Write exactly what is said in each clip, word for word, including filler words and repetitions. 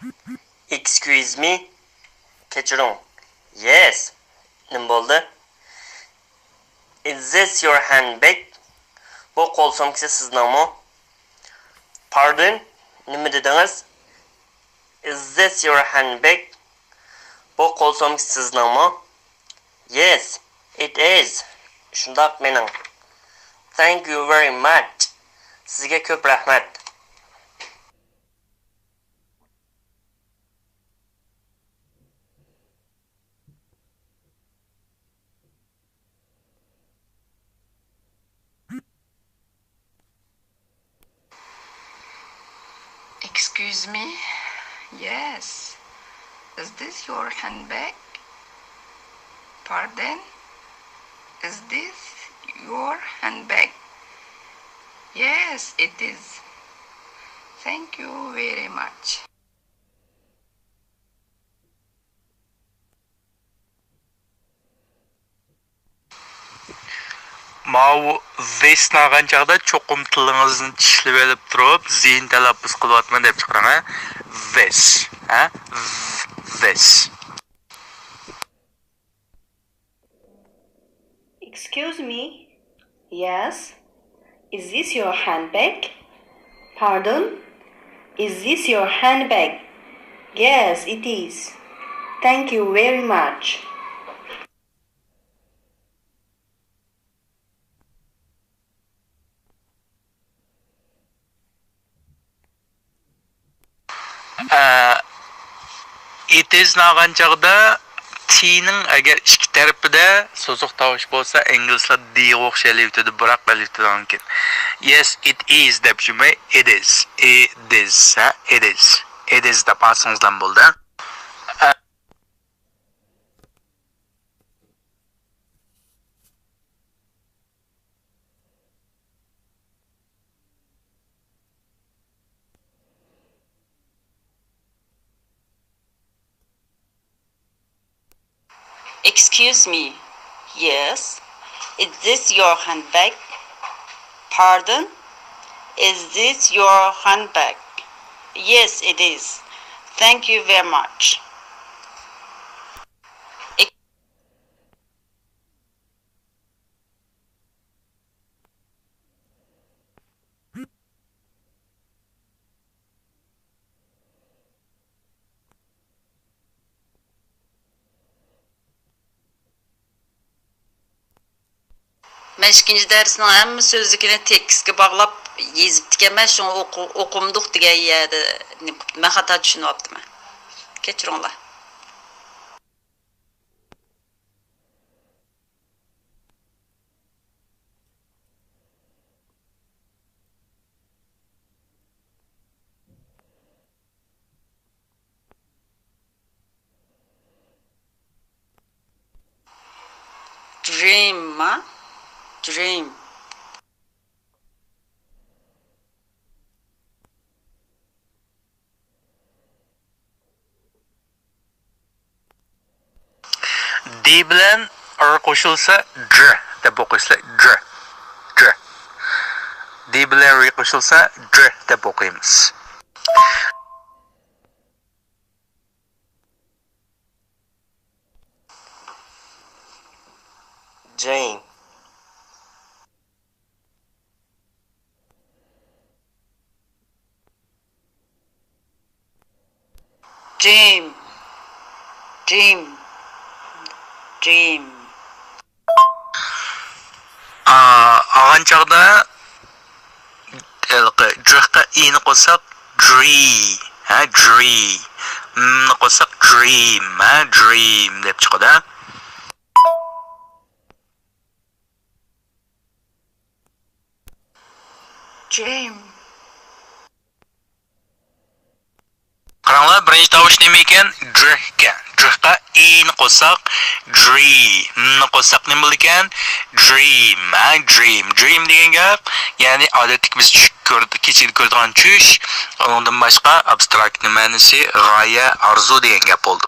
Excuse me. كەچۈرۈڭ. Yes. نېمە بولدى؟ Is this your handbag? بۇ قول سومكىسى سىزنىڭمۇ؟ Pardon. نېمە دېدىڭىز؟ Is this your handbag? بۇ قول سومكىسى سىزنىڭمۇ؟ Yes, it is. شۇنداق، مېنىڭ. Thank you very much. سىزگە كۆپ رەھمەت. Excuse me. Yes. Is this your handbag? Pardon? Is this your handbag? Yes, it is. Thank you very much. ماۋۇ this نى ئالغان چاغدا چوقۇم تىلىڭىزنى چىشلىۋېلىپ تۇرۇپ، زىيىن تەلەپپۇز قىلىۋاتىمەن دەپ چىقىرىڭ، ھە؟ This، ھە؟ This. Excuse me. Yes. Is this your handbag? Pardon? Is this your handbag? Yes, it is. Thank you very much. ئە، it is نى ئالغان چاغدا T نىڭ ئەگەر ئىككى تەرىپىدە سوزۇق تاۋۇش بولسا، ئىنگلىزلار D غا ئوخشايلى ئۆتىدۇ، بىراق ئەلىپتىدىن كېيىن. Yes, it is دەپ جۈملە it is، it is، ھە، it is، it is دەپ ئالسىڭىزلا بولدى. Excuse me. Yes. Is this your handbag? Pardon? Is this your handbag? Yes, it is. Thank you very much. مەن ئىككىنچى دەرسنىڭ ھەممە سۆزلۈكىنى تېكىستكە باغلاپ يېزىپتىكەنمەن، شۇڭا ئوقۇ-، ئوقۇمدۇق دېگەن يەردە نېمە قىپتىمەن، خاتا چۈشىنىۋاپتىمەن. كەچۈرۈڭلار. Dream ما؟ Dream. D بىلەن R قوشۇلسا، dr دەپ ئوقۇيسىلەر. Dr. Dr. D بىلەن R قوشۇلسا، dr دەپ ئوقۇيمىز. Dream. Dream. Dream. Dream. ئا، ئالغان چاغدا ھېلىقى جىققا ئىنى قوشساق، dree، ھە، dree. منى قوشساق، dream، ھە، dream دەپ چىقىدۇ. Dream. قاراڭلار، بىرىنچى تاۋۇش نېمە ئىكەن؟ جىھ ئىكەن. جىھقا ئىنى قوشساق، dree. منى قوشساق نېمە بولىدىكەن؟ Dream، ھە، dream. Dream دېگەن گەپ، يەنى ئادەتتىكى بىز چۈش كۆر-، كېچىدە كۆرىدىغان چۈش، ئۇنىڭدىن باشقا ئابستراكت مەنىسى غايە، ئارزۇ دېگەن گەپ بولىدۇ.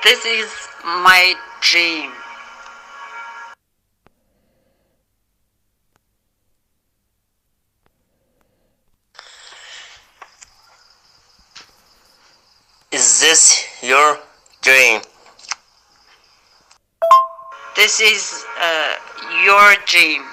This is my dream. Is this your dream? This is uh, your dream.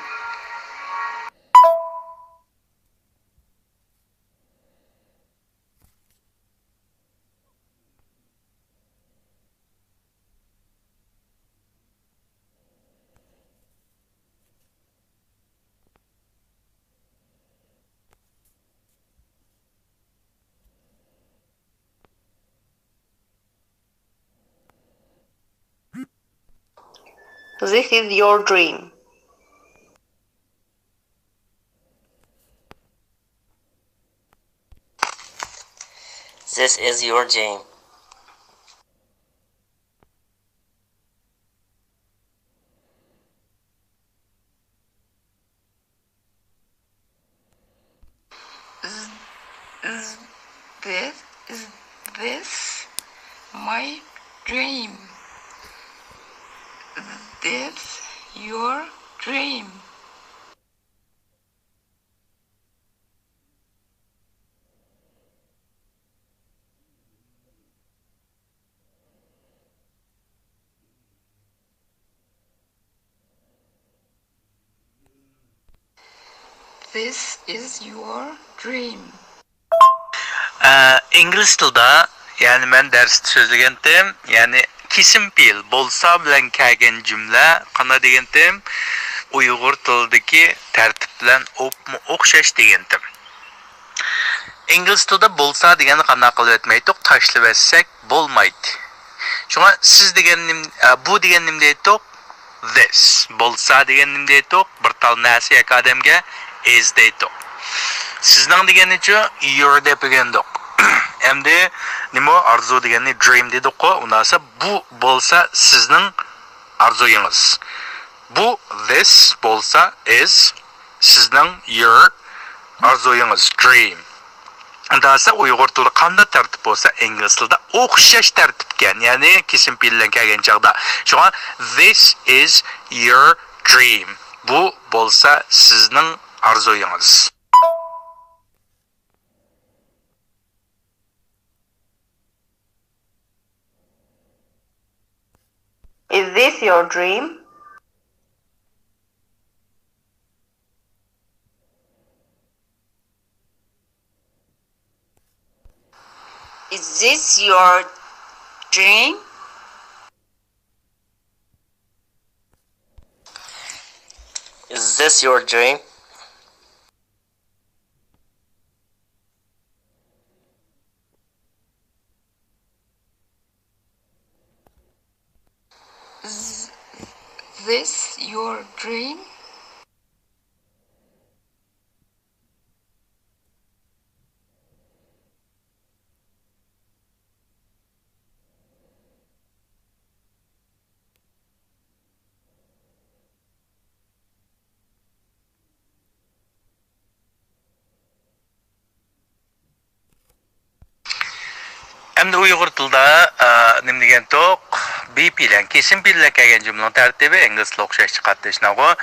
This is your dream. This is your dream. Is, is this, is this my dream? Is this your dream? This is your dream. ئە، ئىنگلىز تىلىدا، يەنى مەن دەرستە سۆزلىگەنتىم، يەنى كېسىم پېئىل بولسا بىلەن كەلگەن جۈملە قانداق دېگەنتىم؟ ئۇيغۇر تىلىدىكى تەرتىپ بىلەن ئوپمۇ ئوخشاش دېگەنتىم. ئىنگلىز تىلىدا بولسا دېگەننى قانداق قىلىۋەتمەيتتۇق؟ تاشلىۋەتسەك بولمايتتى. شۇڭا سىز دېگەن نېم-، ئە، بۇ دېگەن نېمە دەيتتۇق؟ This. بولسا دېگەن نېمە دەيتتۇق؟ بىر تال نەرسە ياكى ئادەمگە is دەيتتۇق. سىزنىڭ دېگەننىچۇ؟ Your دەپ ئۆگەندۇق. ئەمدى نېمە؟ ئارزۇ دېگەننى dream دېدۇققۇ. ئۇنداقسا بۇ بولسا سىزنىڭ ئارزۇيىڭىز. بۇ، this، بولسا is سىزنىڭ، your، ئارزۇيىڭىز، dream. ئەمدى ئۇيغۇر تىلىدا قانداق تەرتىپ بولسا، ئىنگلىز تىلىدا ئوخشاش تەرتىپكەن، يەنى كېسىم پېئىل بىلەن كەلگەن چاغدا. شۇڭا، this is your dream. بۇ بولسا سىزنىڭ ئارزۇيىڭىز. Is this your dream? Is this your dream? Is this your dream? Is this your dream? ئەمدى ئۇيغۇر تىلىدا، ئە، نېمە دېگەنتۇق؟ بى پېئىل بىلەن، كېسىم پېئىل بىلەن كەلگەن جۈملىنىڭ تەرتىپى ئىنگلىز تىلىغا ئوخشاش چىقاتتى، شۇنداققۇ؟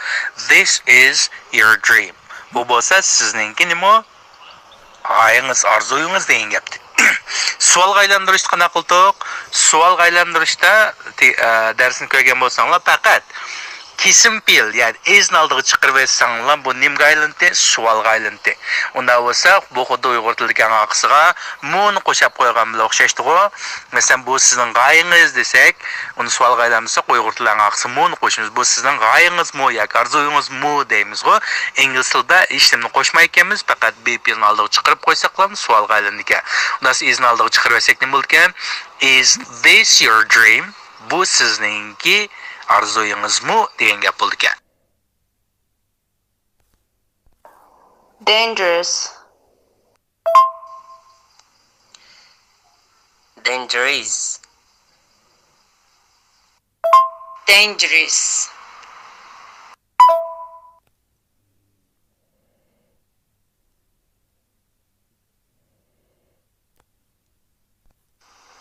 This is your dream. بۇ بولسا سىزنىڭكى نېمە؟ غايىڭىز، ئارزۇيىڭىز دېگەن گەپتى. سوئالغا ئايلاندۇرۇشتا قانداق قىلدۇق؟ سوئالغا ئايلاندۇرۇشتا تې-، ئە، دەرسنى كۆرگەن بولساڭلار، پەقەت كېسىم پېئىل، يەنى is نى ئالدىغا چىقىرىۋەتسەڭلار، بۇ نېمىگە ئايلىنىدۇ؟ سوئالغا ئايلىنىدۇ. ئۇنداق بولسا، بۇ خۇددى ئۇيغۇر تىلىدىكى ئەڭ ئارقىسىغا مۇنى قوشاپ قويغان بىلەن ئوخشاشتىغۇ. مەسىلەن، بۇ سىزنىڭ غايىڭىز دېسەك، ئۇنى سوئالغا ئايلاندۇرساق، ئۇيغۇر تىلىدا ئەڭ ئارقىسىغا مۇنى قوشىمىز. بۇ سىزنىڭ غايىڭىزمۇ ياكى ئارزۇيىڭىزمۇ دەيمىزغۇ. ئىنگلىز تىلىدا ھېچنېمىنى قوشمايدىكەنمىز، پەقەت بى پېئىلنى ئالدىغا چىقىرىپ قويساقلا سوئالغا ئايلىنىدىكەن. ئۇنداق is نى ئالدىغا چىقىرىۋەتسەك نېمە بولىدىكەن؟ Is this your dream? بۇ سىزنىڭكى ئارزۇيىڭىزمۇ دېگەن گەپ بولىدىكەن. Dangerous. Dangerous. Dangerous.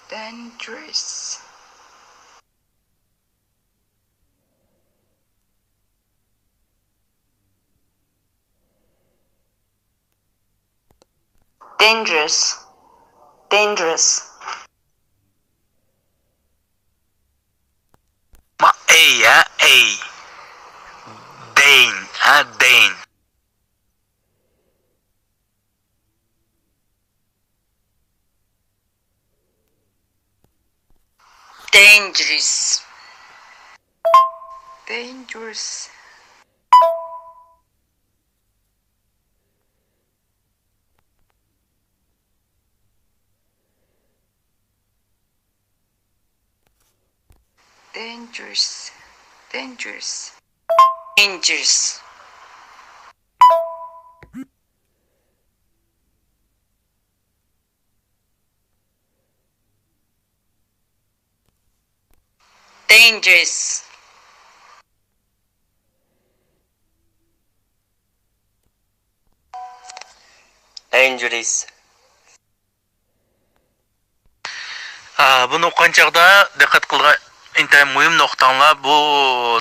Dangerous. Dangerous. Dangerous. ما، ئەي، ھە، ئەي. دەين، ھە، دەين. Dangerous. Dangerous. Dangerous. Dangerous. Dangerous. Dangerous. Dangerous. ئا، بۇنى ئوقۇغان چاغدا دىققەت قىلىدىغان ئىنتايىن مۇھىم نۇقتاڭلار، بۇ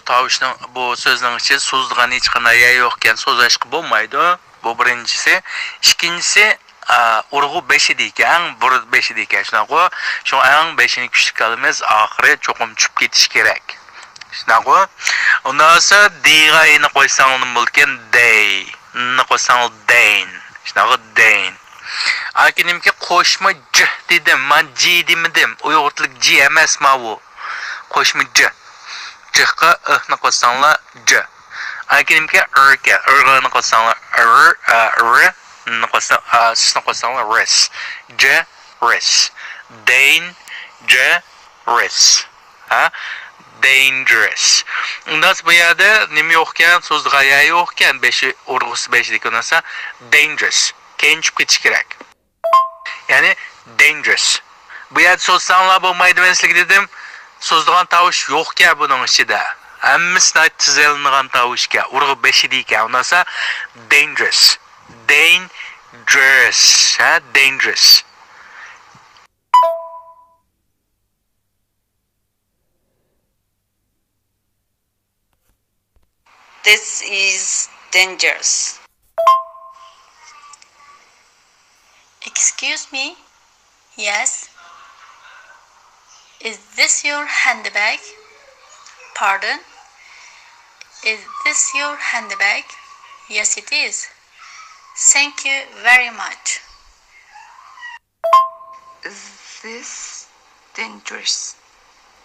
تاۋۇشنىڭ، بۇ سۆزنىڭ ئىچىدە سوزىدىغان ھېچقانداق يەر يوق ئىكەن، سوزاشقا بولمايدۇ. بۇ بىرىنچىسى. ئىككىنچىسى، ئا، ئۇرغۇ بېشىدا ئىكەن، بۇرۇت بېشىدا ئىكەن، شۇنداققۇ؟ شۇڭا ئەڭ بېشىنى كۈچلۈك ئالىمىز، ئاخىرى چوقۇم چۈشۈپ كېتىشى كېرەك. شۇنداققۇ؟ ئۇنداق بولسا، دىغا ئېنى قوشساڭلار نېمە بولىدىكەن؟ دەي. نى قوشساڭلار دەين. شۇنداققۇ؟ دەين. ئاكىنىمكى قوشما ج دېدىم، مەن ج دېمىدىم. ئۇيغۇر تىلىدىكى ج ئەمەس ماۋۇ. قوشما ج. جقا ئىھنى قوشساڭلار ج. ئاكىنىمكى ئىركەن. ئىرغىنى قوشساڭلار ئىر، ئا، ئىر. نى قوشسا-، ئا، سنى قوشساڭلار رس. ج، رس. دەين، ج، رس. ھە؟ Dangerous. ئۇنداق بۇ يەردە نېمە يوقكەن؟ سوزىدىغان يەر يوقكەن. بېشى، ئۇرغۇسى بېشىدىكى نەرسە dangerous. كېيىن چۈشۈپ كېتىش كېرەك. يەنى dangerous. بۇ يەردە سوزساڭلار بولمايدۇ، مەن سىلەرگە دېدىم. سوزىدىغان تاۋۇش يوقكەن بۇنىڭ ئىچىدە. ھەممىسى ناھايىتى تېزلىنىدىغان تاۋۇشكەن. ئۇرغۇ بېشىدا ئىكەن. ئۇنداقسا dangerous. Dangerous. ھە، dangerous. This is dangerous. Excuse me. Yes. Is this your handbag? Pardon? Is this your handbag? Yes, it is. Thank you very much. This dangerous.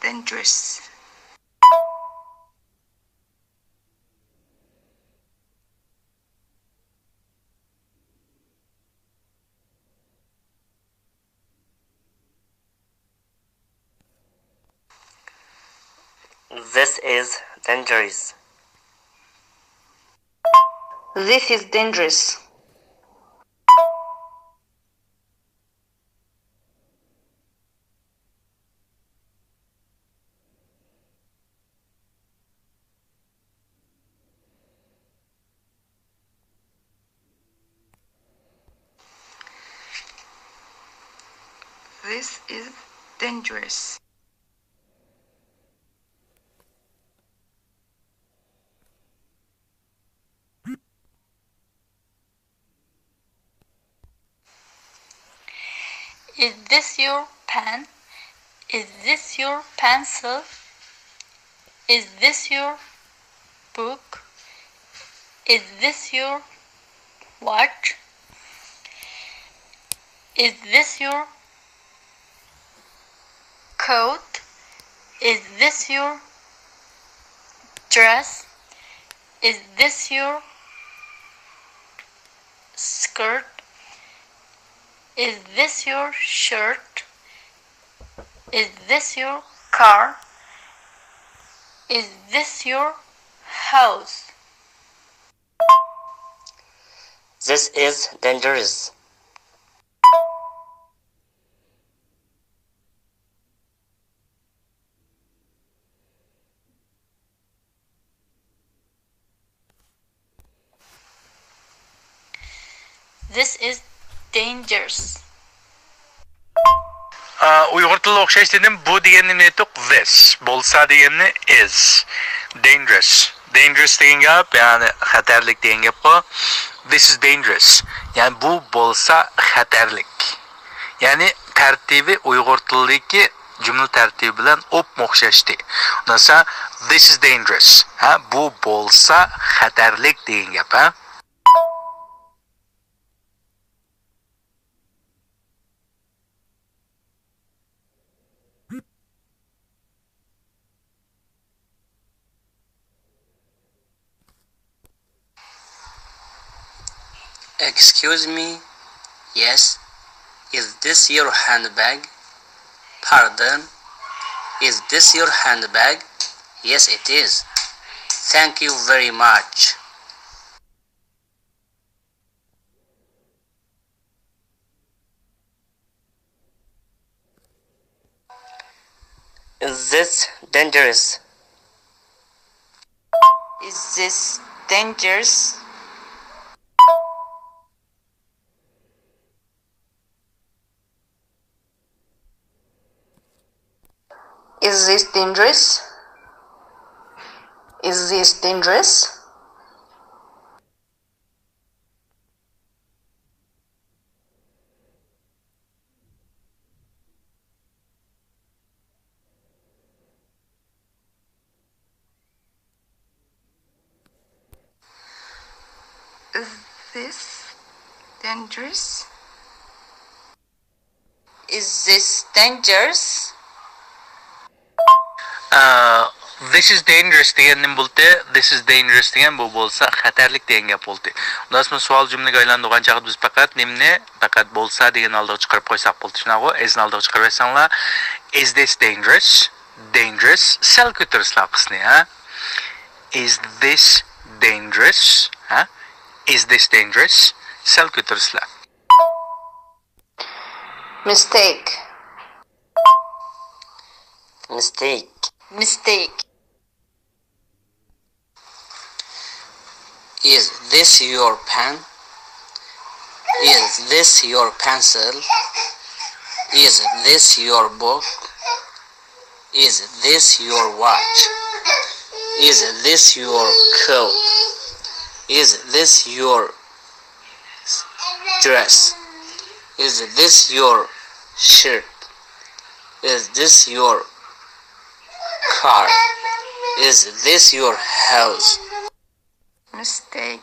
Dangerous. This is dangerous. This is dangerous. This is dangerous. Is this your pen? Is this your pencil? Is this your book? Is this your watch? Is this your coat? Is this your dress? Is this your skirt? Is this your shirt? Is this your car? Is this your house? This is dangerous. This is dangerous. ئا، ئۇيغۇر تىلىغا ئوخشاش دېدىم. بۇ دېگەننى نېمە دېدۇق؟ This. بولسا دېگەننى is. Dangerous. Dangerous دېگەن گەپ، يەنى خەتەرلىك دېگەن گەپقۇ. This is dangerous. يەنى بۇ بولسا خەتەرلىك. يەنى تەرتىپى ئۇيغۇر تىلىدىكى جۈملە تەرتىپى بىلەن ئوپمۇ ئوخشاشتى. ئۇنداقسا، this is dangerous. ھە، بۇ بولسا خەتەرلىك دېگەن گەپ، ھە؟ Excuse me. Yes. Is this your handbag? Pardon. Is this your handbag? Yes, it is. Thank you very much. Is this dangerous? Is this dangerous? Is this dangerous? Is this dangerous? Is this dangerous? Is this dangerous? ئە، this is dangerous دېگەن نېمە بولدى؟ This is dangerous دېگەن بۇ بولسا خەتەرلىك دېگەن گەپ بولدى. ئۇنداق بولسا سوئال جۈملىگە ئايلاندۇرغان چاغدا بىز پەقەت نېمىنى؟ پەقەت بولسا دېگەن ئالدىغا چىقىرىپ قويساق بولدى. شۇنداقغۇ؟ Is نى ئالدىغا چىقىرىۋەتسەڭلار. Is this dangerous? Dangerous. سەل كۆتۈرسىلا قىسنى، ھە؟ Is this dangerous? ھە؟ Is this dangerous? سەل كۆتۈرسىلا. Mistake. Mistake. Mistake. Is this your pen? Is this your pencil? Is this your book? Is this your watch? Is this your coat? Is this your dress? Is this your shirt? Is this your car? Is this your house? Mistake.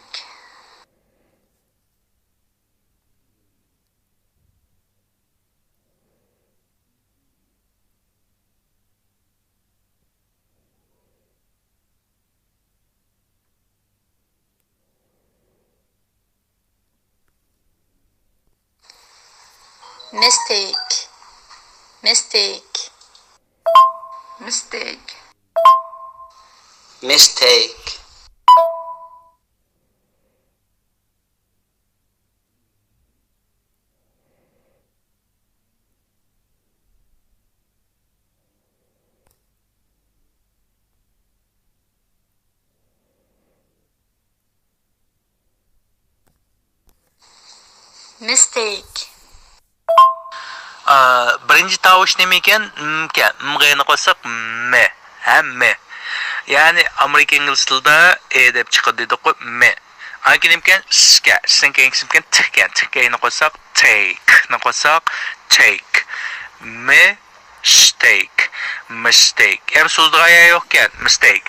Mistake. Mistake. Mistake. Mistake. Mistake. ئا، بىرىنچى تاۋۇش نېمىكەن؟ مكەن. مغا يەنە قوشساق، مې. ھە، مې. يەنى ئامېرىكا ئىنگلىز تىلىدا ئې دەپ چىقىدۇ دېدۇققۇ، مې. ئاندىن كېيىن نېمىكەن؟ سكەن. سنىڭ كېيىنكىسى نېمىكەن؟ تىكەن. تىككە يەنە قوشساق، تېيك. نى قوشساق، تېيك. مې. ستېيك، مىستېيك. ھەم سوزىدىغان يەر يوقكەن، مىستېيك.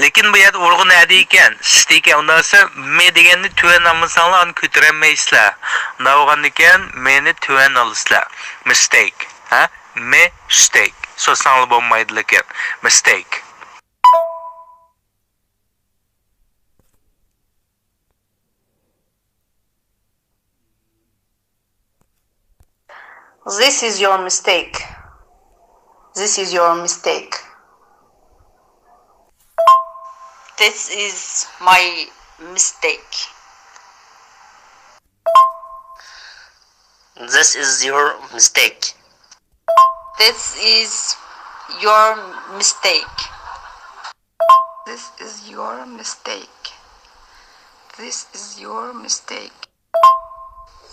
لېكىن بۇ يەردە ئۇرغۇ نەدە ئىكەن؟ ستېيك ئىكەن. ئۇنداق بولسا، مې دېگەننى تۆۋەن ئالمىساڭلار، ئۇنى كۆتۈرەلمەيسىلەر. ئۇنداق بولغاندىكىن، مېنى تۆۋەن ئالىسىلەر. مىستېيك. ھە؟ مې ستېيك. سوزساڭلار بولمايدۇ لېكىن. مىستېيك. This is your mistake. This is your mistake. This is my mistake. This is your mistake. This is your mistake. This is your mistake. This is your mistake.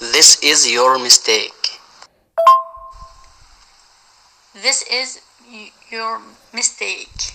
This is your mistake. This is y- your mistake.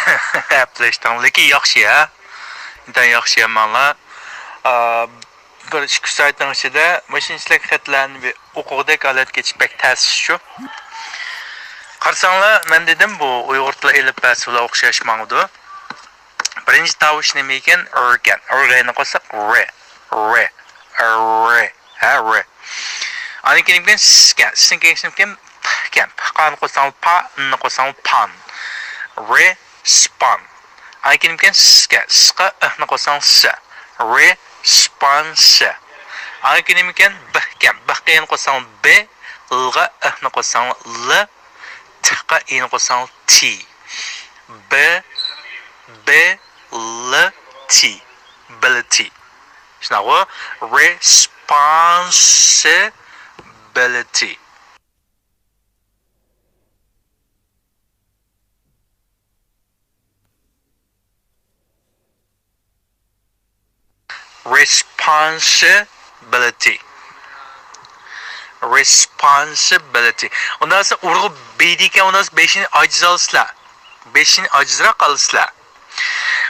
ھەپىلەشتىڭ، لېكىن ياخشى ھە. ئىنتايىن ياخشى ھەممەڭلار. ئا، بىر ئىككى سائەتنىڭ ئىچىدە مۇشۇنچىلىك خەتلەرنى بىر ئوقۇغۇدەك ھالەتكە يېتىش بەك تەس شۇ. قارىساڭلار، مەن دېدىم، بۇ ئۇيغۇر تىلى ئېلىپبەسى بىلەن ئوخشاش ماڭىدۇ. بىرىنچى تاۋۇش نېمە ئىكەن؟ ئىر ئىكەن. ئىرغا ئېنى قوشساق، رى، رى، رى. ھە، رى. ئاندىن كېيىن كېلىپ س ئىكەن. سنىڭ كېيىن كېلىپ پ ئىكەن. پقا ئېنى قوشساڭ، پا، ننى قوشساڭ، پان. رى، سپان. ئاندىن كېيىن كېلىپ س ئىكەن. سقا ئىھنى قوشساڭ، س. رى، سپان، س. ئاندىن كېيىن كېلىپ ب ئىكەن. بقا ئېنى قوشساڭ، بى. لغا ئىھنى قوشساڭ، ل. تىقا ئىنى قوشساڭ، تى. ب، ب، ل، تى. بىلىتى. شۇنداقغۇ؟ رېسپونسىبىلىتى. Responsibility. Responsibility. ئۇنداق بولسا ئۇرغۇ بېيىدىكەن، ئۇنداق بولسا بېشىنى ئاجىز ئالىسىلەر. بېشىنى ئاجىزراق ئالىسىلەر.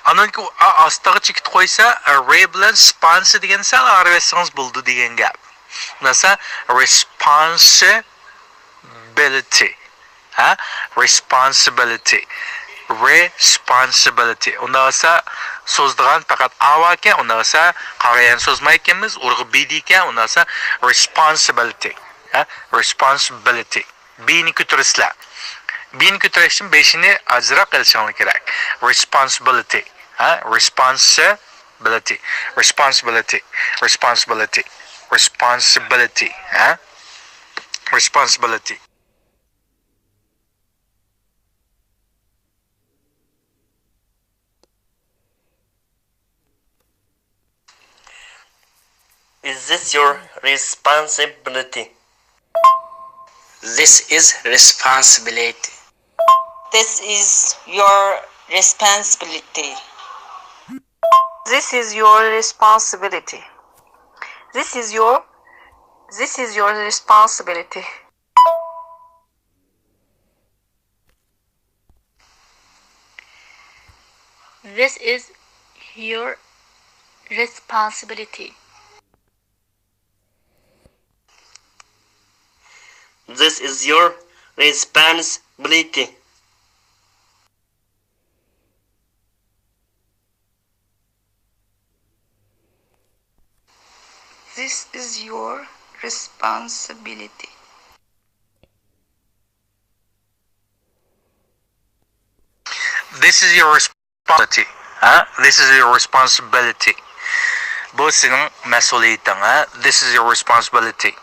ئانىڭكى ئا-، ئاستىغا چېكىت قويسا، رې بىلەن سپانسى دېگەن سەل ئايرىۋەتسىڭىز بولىدۇ دېگەن گەپ. ئۇنداق بولسا، responsibility. ھە؟ Responsibility. Responsibility. ئۇنداق بولسا، سوزىدىغان پەقەت ئا باركەن، ئۇنداق بولسا، قارىغان سوزمايدىكەنمىز، ئۇرغۇ بېيىدىكەن، ئۇنداق بولسا، responsibility. ھە؟ Responsibility. بېيىنى كۆتۈرىسىلەر. بېيىنى كۆتۈرۈشتىن بېشىنى ئاجىزراق ئېلىشىڭلار كېرەك. Responsibility. ھە؟ Responsibility. Responsibility. Responsibility. Responsibility. ھە؟ Responsibility. Is this your responsibility? This is responsibility. This is your responsibility. This is your responsibility. This is your, this is your responsibility. This is your responsibility. This is your responsibility. This is your responsibility. This is your responsibility. ھە؟ This is your responsibility. بۇ سېنىڭ مەسئۇلىيىتىڭ، ھە؟ This is your responsibility.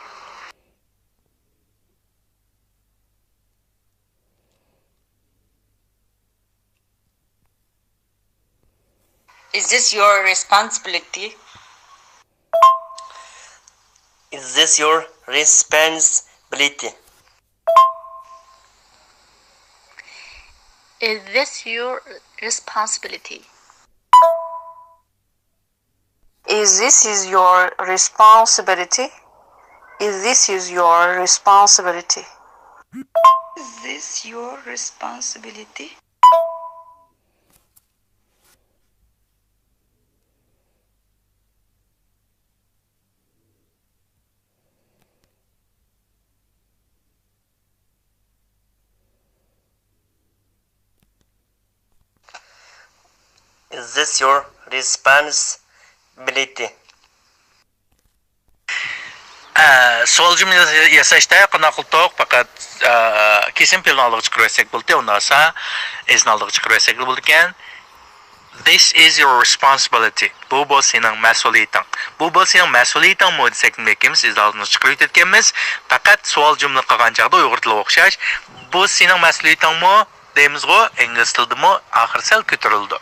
Is this your responsibility? Is this your responsibility? Is this your responsibility? Is this is your responsibility? Is this is your responsibility? Is this your responsibility? Is this your responsibility? ئە، سوئال جۈملە ياساشتا قانداق قىلدۇق؟ پەقەت، ئە، كېسىم پېئىلنى ئالدىغا چىقىرىۋەتسەك بولدى، ئۇنداق بولسا ئىزنى ئالدىغا چىقىرىۋەتسەكلا بولىدىكەن. This is your responsibility. بۇ، بۇ سېنىڭ مەسئۇلىيىتىڭ. بۇ، بۇ سېنىڭ مەسئۇلىيىتىڭمۇ دېسەك، نېمە ئىكەنمىز؟ ئىزنى ئالدىغا چىقىرىۋېتىدىكەنمىز. پەقەت سوئال جۈملە قىلغان چاغدا ئۇيغۇر تىلىغا ئوخشاش، بۇ سېنىڭ مەسئۇلىيىتىڭمۇ؟ دەيمىزغۇ، ئىنگلىز تىلىدىمۇ ئاخىرى سەل كۆتۈرۈلىدۇ.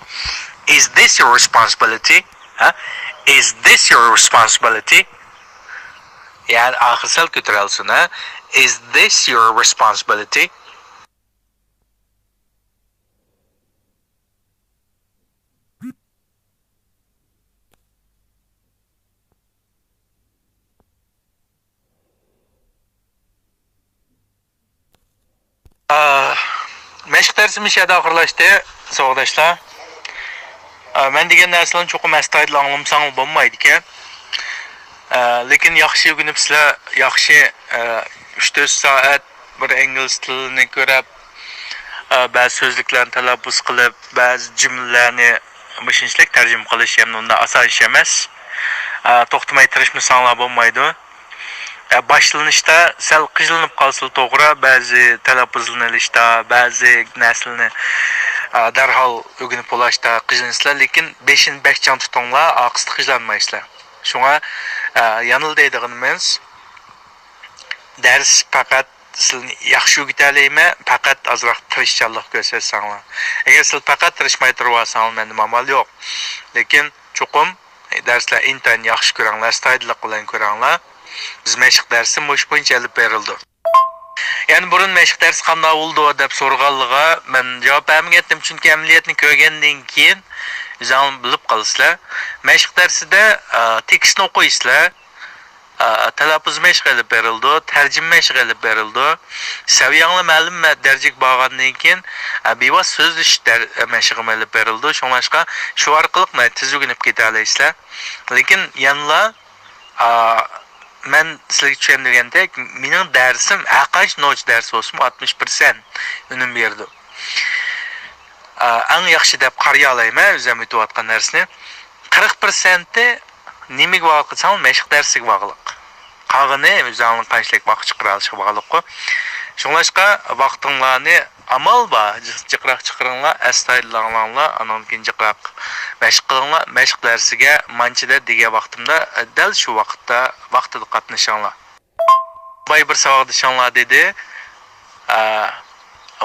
Is this your responsibility? ھە؟ Is this your responsibility? يەنى ئاخىرى سەل كۆتۈرەلسۇن، ھە؟ Is this your responsibility? ئا، مەشىق دەرسىمىز شۇ يەردە ئاخىرلاشتى، ساۋاقداشلار. ئە، مەن دېگەن نەرسىلەرنى چوقۇم ئەستايىدىل ئاڭلىمىساڭلار بولمايدىكەن. ئە، لېكىن ياخشى ئۆگىنىپسىلەر، ياخشى، ئە، ئۈچ تۆت سائەت بىر ئىنگلىز تىلىنى كۆرۈپ، ئە، بەزى سۆزلۈكلەرنى تەلەپپۇز قىلىپ، بەزى جۈملىلەرنى مۇشۇنچىلىك تەرجىمە قىلىش ھەم ئۇنداق ئاسان ئىش ئەمەس. ئە، توختىماي تىرىشمىساڭلار بولمايدۇ. ئە، باشلىنىشتا سەل قىينىلىپ قالسىلا توغرا، بەزى تەلەپپۇزلىنىشتا، بەزى نەرسىلەرنى، ئە، دەرھال ئۆگىنىپ بولاشتا قىينىلىسىلەر، لېكىن بېشىنى بەك چىڭ تۇتۇڭلار، ئارقىسىدا قىينالمايسىلەر. شۇڭا، ئە، يەنىلا دەيدىغىنىمىز، دەرس پەقەت سىلىنى ياخشى ئۆگىتەلەيمەن، پەقەت ئازراق تىرىشچانلىق كۆرسەتسەڭلار. ئەگەر سىلەر پەقەت تىرىشماي تۇرۇۋالساڭلار، مەندىن ئامال يوق. لېكىن چوقۇم دەرسلەر ئىنتايىن ياخشى كۆرۈڭلار، ئەستايىدىللىق بىلەن كۆرۈڭلار. بىز مەشىق دەرسى مۇشۇ بويىچە ئېلىپ بېرىلىدۇ. يەنە بۇرۇن مەشىق دەرسى قانداق بولىدۇ دەپ سورىغانلىغا مەن جاۋاب بەرمىگەنتىم، چۈنكى ئەمەلىيەتنى كۆرگەندىن كېيىن ئۆزۈڭلار بىلىپ قالىسىلەر. مەشىق دەرسىدە، ئا، تېكىستنى ئوقۇيسىلەر. ئا، تەلەپپۇز مەشقى ئېلىپ بېرىلىدۇ، تەرجىمە مەشقى ئېلىپ بېرىلىدۇ. سەۋىيەڭلار مەلۇم مە-، دەرىجىگە بارغاندىن كېيىن، ئا، بىۋاسىتە سۆزلىشىش دەر-، مەشقىمۇ ئېلىپ بېرىلىدۇ. شۇڭلاشقا شۇ ئارقىلىق ناھايىتى تېز ئۆگىنىپ كېتەلەيسىلەر. لېكىن يەنىلا، ئا، مەن سىلەرگە چۈشەندۈرگەندەك، مېنىڭ دەرسىم ھەرقانچە نوچى دەرسى بولسىمۇ، ئاتمىش پىرسەنت ئۈنۈم بېرىدۇ. ئا، ئەڭ ياخشى دەپ قارىيالايمەن ئۆزۈم ئۆتۈۋاتقان نەرسىنى. قىرىق پىرسەنتى نېمىگە باغلىق دېسەڭ، مەشىق دەرسىگە باغلىق. قالغىنى ئۆزۈڭنىڭ قانچىلىك ۋاقىت چىقىرالىشىغا باغلىققۇ. شۇڭلاشقا ۋاقتىڭلارنى ئامال بار، جىق-، جىقراق چىقىرىڭلار، ئەستايىدىل ئاڭلاڭلار، ئانىڭدىن كېيىن جىقراق مەشىق قىلىڭلار. مەشىق دەرسىگە مانچىدە دېگەن ۋاقتىمدا، دەل شۇ ۋاقىتتا، ۋاقتىدا قاتنىشىڭلار. باي بىر ساۋاقدىشىڭلار دېدى، ئە،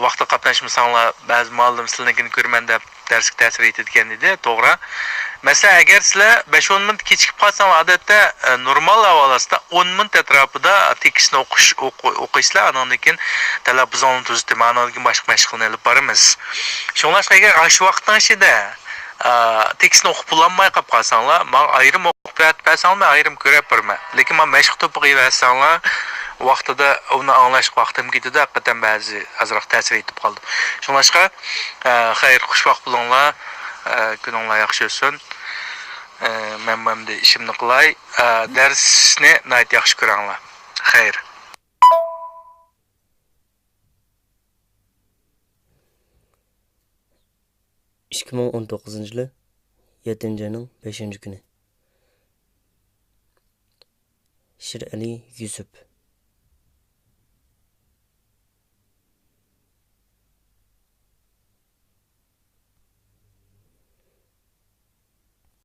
ۋاقتىدا قاتناشمىساڭلار، بەزى مۇئەللىم سىلىنىڭكىنى كۆرىمەن دەپ دەرسكە تەسىر يېتىدىكەن دېدى. توغرا. مەسىلەن، ئەگەر سىلەر بەش ئون مىنۇت كېچىكىپ قالساڭلار، ئادەتتە، ئە، نورمال ئەھۋال ئاستىدا ئون مىنۇت ئەتراپىدا تېكىستنى ئوقۇش، ئوقۇ-، ئوقۇيسىلەر، ئانىڭدىن كېيىن تەلەپپۇزۇڭلارنى تۈزىتىمەن، ئانىڭدىن كېيىن باشقا مەشىقلەرنى ئېلىپ بارىمىز. شۇڭلاشقا ئەگەر ئاشۇ ۋاقىتنىڭ ئىچىدە، ئە، تېكىستنى ئوقۇپ بولالماي قاپ قالساڭلار، ماڭا ئايرىم ئوقۇپ بەرسەڭلار، مەن ئايرىم كۆرۈپ بېرىمەن. لېكىن مانا مەشىق توپىغا يېۋەرسەڭلار، ۋاقتىدا ئۇنى ئاڭلاشقا ۋاقتىم كېتىدۇ، ھەقىقەتەن بەزى ئازراق تەسىر يېتىپ قالىدۇ. شۇڭلاشقا، ئە، خەير، خۇشۋاق بولۇڭلار، ئە، كۈنۈڭلار ياخشى ئۆتسۇن. ئە، مەن ئەمدى ئىشىمنى قىلاي. ئە، دەرسنى ناھايىتى ياخشى كۆرۈڭلار. خەير. ئىككى مىڭ ئون توققۇزىنچى يىلى يەتتىنچى ئاينىڭ بەشىنچى كۈنى. شىرئەلى يۈسۈپ.